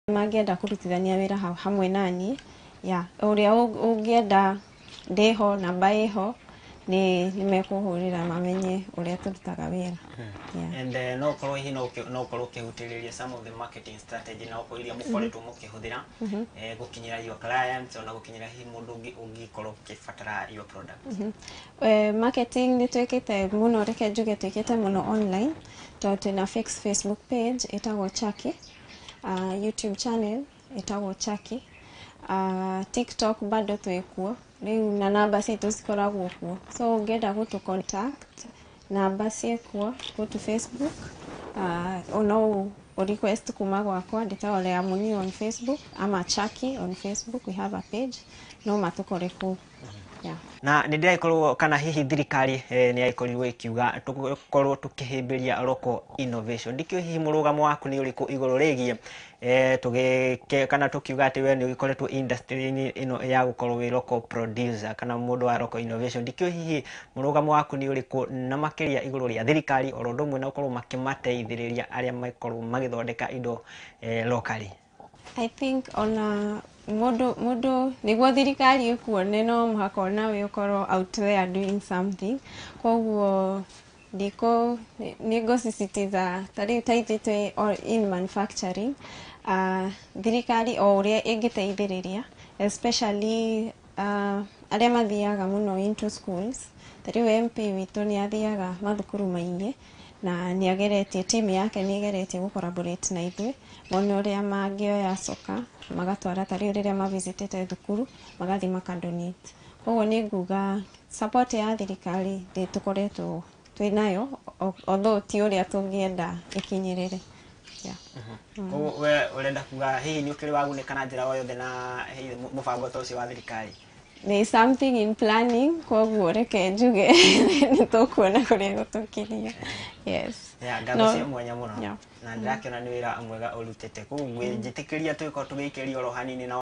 Mangĩenda kũrutithania wĩra hamwe naniĩ ya ũrĩa ũngĩenda, ndĩho, namba ĩho, nĩ mekũhũrĩra mamenye ũrĩa tũrutaga wĩra. Yeah. And no ũkorwo hihi no ũkorwo ũkĩhutĩrĩria some of the marketing strategy na okorwo iria mũkoretwo mũkĩhũthĩra gũkinyĩra your clients, ona gũkinyĩra hihi mũndũ ũngĩ ũngĩkorwo ũkĩbatara your product. Marketing nĩ twĩkĩte mũno, reke njuge twĩkĩte mũno online, tondũ twĩna fix Facebook page ĩtagwo Chaki, YouTube channel ĩtagwo Chaki, TikTok bado twĩkuo rĩu, na namba citũ cikoragwo kuo, so ũngĩenda gũtũ contact, namba ciĩkuo. Go to Facebook, no ũ request kuma gwakwa, ndĩtagwo Lea Munio on Facebook ama Chaki on Facebook, we have a page, no matũkore kũu, yeah. Na nĩ ndĩragĩkorwo kana hihi thirikari nĩ yagĩkorirwo ĩkiuga tũkorwo tũkĩhĩmbĩria local innovation. Ndikĩũĩ hihi mũrũgamo waku nĩ ũrĩkũ igũrũ rĩgiĩ tũgĩke kana tũkiuga atĩ we nĩ ũgĩkoretwo industry-inĩ ĩno ya gũkorwo wĩ local producer kana mũndũ wa local innovation. Ndikĩũĩ hihi mũrũgamo waku nĩ ũrĩkũ na makĩria igũrũ rĩa thirikari oro ũndũ ũmwe na gũkorwo makĩmateithĩrĩria arĩa makorwo magĩthondeka indo locally. I think ona mũndũ nĩguo thirikari ĩkuone, no mũhaka onawe ũkorwo out there doing something. Koguo ndikũ nĩ ngũsisitiza ta rĩu ta ithuĩ twĩ in manufacturing, thirikari o ũrĩa ĩngĩteithĩrĩria, especially arĩa mathiaga mũno into schools. Ta rĩu MP witũ nĩ athiaga mathukuru maingĩ na nĩ ageretie, team yake nĩ ĩgeretie gũ collaborate na ithuĩ mone ũrĩa mangĩoya coka magatwara, ta rĩu rĩrĩa mavisitĩte thukuru magathiĩ makadonate. Koguo nĩ nguga support ya thirikari ndĩ tũkoretwo twĩ nayo, although ti ũrĩa tũngĩenda ĩkinyĩrĩre, yeah. Koguo we ũrenda kuga hihi nĩ ũkĩrĩ wagunĩka na njĩra o yothe na hihi mũbango ta ũcio wa thirikari? There is something in planning, koguo reke njuge nĩ tũkuona kũrĩa gũtũkinyia, yes. Yeah, ngatho cia mwanya mũno. Na ndĩrakĩona nĩ wĩra mwega ũrutĩte, koguo njĩtĩkĩria tũgĩkorwo tũgĩikĩria oro hanini na